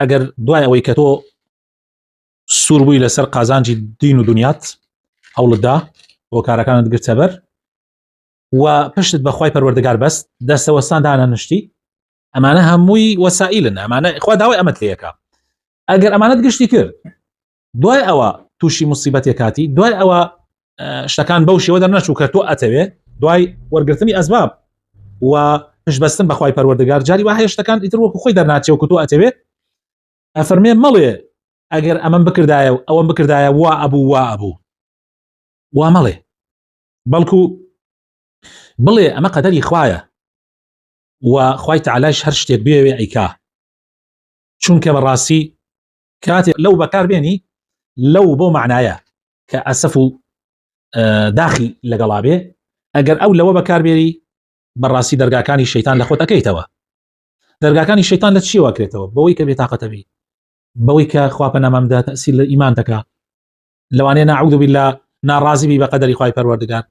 ئەگەر دوای ئەوەی کە تۆ سوور بووی لەسەر قازانجی دین و دنیات هەوڵتدا هۆکارەکانت گرتەبەر و پشتت بەخوای پەروەردگار بەست دەستەوەستان دانەنشتی ئەمانە هەمووی وەسائیلن ئەمانە خوا داوای ئەمەت لەکە ئەگەر ئەمانەت گشتی کرد دوای ئەوە تووشی مصیبەتێک هاتی دوای ئەوە شتەکان بەو شێوە دەرنەچوو کە تۆ ئەتەوێ دوای وەرگرتنی ئەسباب و پشتبەستن بەخوای پەروەردگار جاری وا هەیە شتەکان ئیتر وەکو خۆی دەرناچێ وەکو تۆ ئەتەوێ ئەفەرمێ مەڵێ ئەگەر ئەمەم بکردایە و ئەوەم بکردایە وا ئەبوو وا ئەبوو وا مەڵێ بەڵکو بڵێ ئەمە قەدەری خوایە و خوای تەعالاش هەر شتێک بێوێ ئەیکا چونکە بەڕاستی کاتێک لەو بەکار بێنی لەو بۆ معنایە کە ئەسەف و داخی لەگەڵا بێ ئەگەر ئەو لەوە بەکاربێری بەڕاستی دەرگاکانی شەیتان لە خۆت ئەەکەیتەوە دەرگاکانی شەیتان لە چیەوە کرێتەوە بەوەی کە بێتاقەتەبی بەوەی کە خوا پەنامامدا تەسیر لە ئیمان دەکا لەوانەیە ناعوذ بالله ناڕازی بی بە قەدەری خوای پەروەردگار.